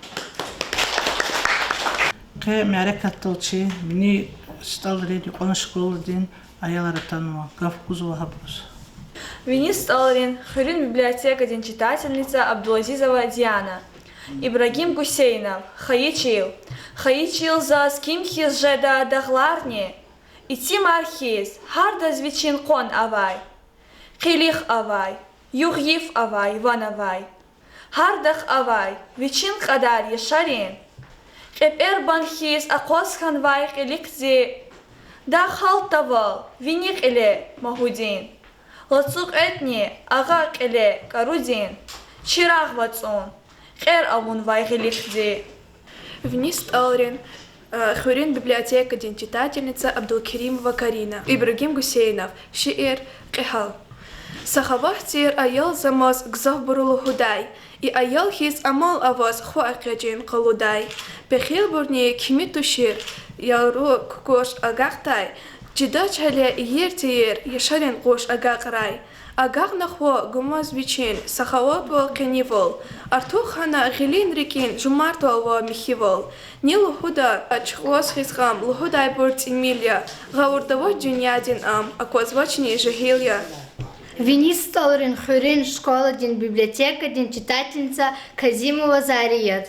Къе мярекатдал чи Вини СтӀалрин юкьван школадин аялар атанва, гаф гузва гьабуруз. Вини СтӀалрин хуьруьн библиотекадин читательница Абдулазизова Диана. Ибрагим Гусейнов. Хайи чил. Хайи чил заз ким хьиз жеда дагъларни, итимар хьиз, гьардаз вичин къван авай, къилих авай, югъ-йиф авай, ван авай. Гьардахъ авай вичин кьадар яшарин, кьепӀербан хьиз акъваз хьанвай кьиликди, дагъ гьалтдайвал, вини кьиле Магьудин, лацу кьветӀни агъа кьиле КӀарудин, чирагъ вацӀун кьер авунвай гъиликди. Вини СтӀалрин, э, хуьруьн библиотекадин читательница Абдулкеримова Карина. Ибрагим Гусейнов. Шиир Кьегьал. Сахават тир аял за маз гзафбуру лугьудай, и аял хьиз амал аваз хва экъечӀин къалудай. Пехилбурни кими тушир, яру кукӀуш агакьдай, чидач гьеле иер-тиер яшарин къуш агакьрай. Агакьна хва гумаз вичин сахаватвал, къенивал, артух хьана гъилин рикӀин жумартвал ва михьивал. Ни лугьуда, чухваз хьиз гъам лугьудайбур тӀимил я, гъавурда авач дуьньядин ам, аквазвачни жегьил я. Вини СтӀалрин хуьруьн школадин библиотекадин читательница Казимова Зарият.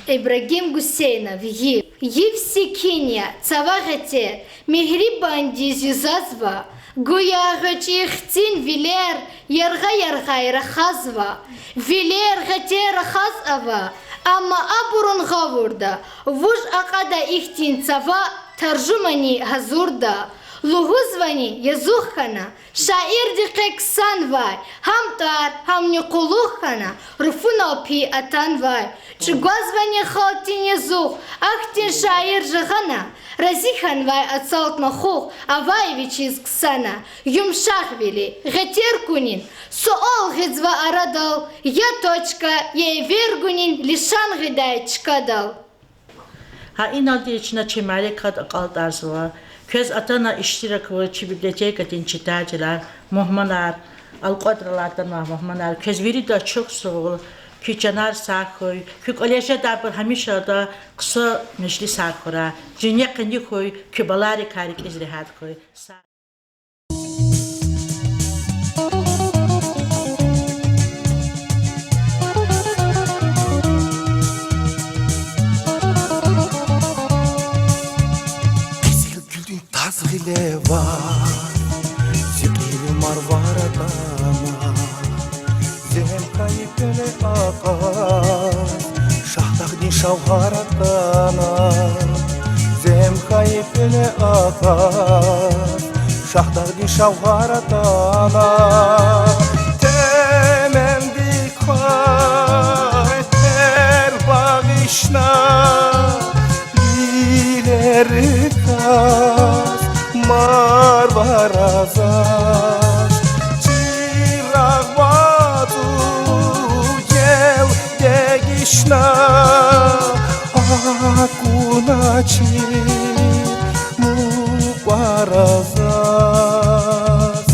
Ибрагим Гусейнов. Йиф. Йиф секин я, цава гъетер, мегьрибандиз юзазва. Гуя гъвечӀи хцин вилер яргъа-яргъай рахазва. Вилер гъетер рахаз ава, амма абурун гъавурда вуж акьада ихьтин цава, таржумани гьазурда. Лугьузвани, язух хьана, шаирди къе ксанвай, гьам тӀвар, гьамни къуллугъ хьана, руфунал пи атанвай. ЧӀугвазвани халкьдин язух, ахьтин шаир жагъана, рази хьанвай ацалтна хух, авай вичиз ксана. Юмшагъвили, гъетер кунин суал гъизва арадал, я точка, я эвер гунин лишан гъидай чкадал. Гьа иналди чна чи мярекат акьалтӀарзава. Квез атана иштираквал чи библиотекадин читателар, мугьманар, элкъведралай атанвай мугьманар, квез вирида чухсагъул, куь чанар сагъ хьуй, куь кӀвале жедайбур гьамишанда хъсан межлисар хьурай, дуьнья къени хьуй, куь баларикай рикӀиз регьят хьуй. Къизил гуьлдин таз гъиле ваз, зи кьил марвар атана, зем хьайи пеле акъаз, Шагьдагъдин шавгьар атана, зем хьайи пеле акъаз, Шагьдагъдин шавгьар атана. Теменди квай тер багъишна, вилериказ марвар заз, чирагъ вацӀу ел дегишна, акуна чи мукьвара заз.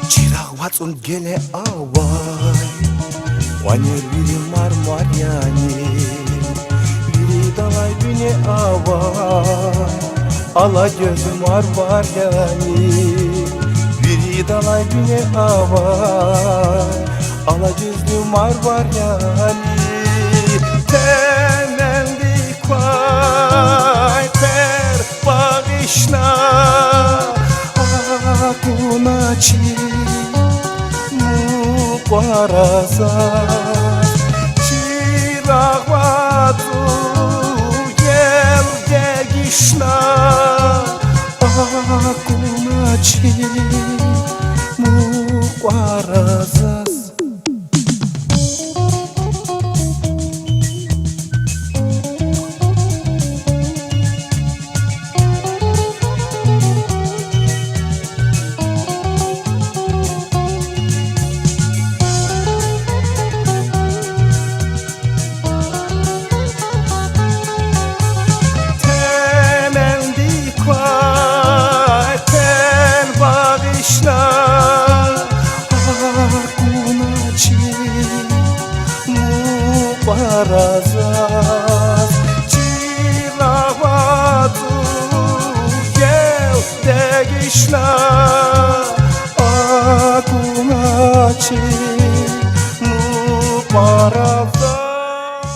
Чирагъ вацӀун геле авай, къванер вири мармар яни, виридалай вине авай, ала гуьзлу марвар яни, виридалай вине авай, ала гуьзлу марвар яни. Теменди квай тер багъишна, акуна чи мукьвара заз, чирагъ вацӀу ел дегишна, акуна чи мукьвара заз. Теменди квай тер багъишна, акуна чи мукьвара заз, чирагъ вацӀу ел дегишна, акуна чи мукьвара заз.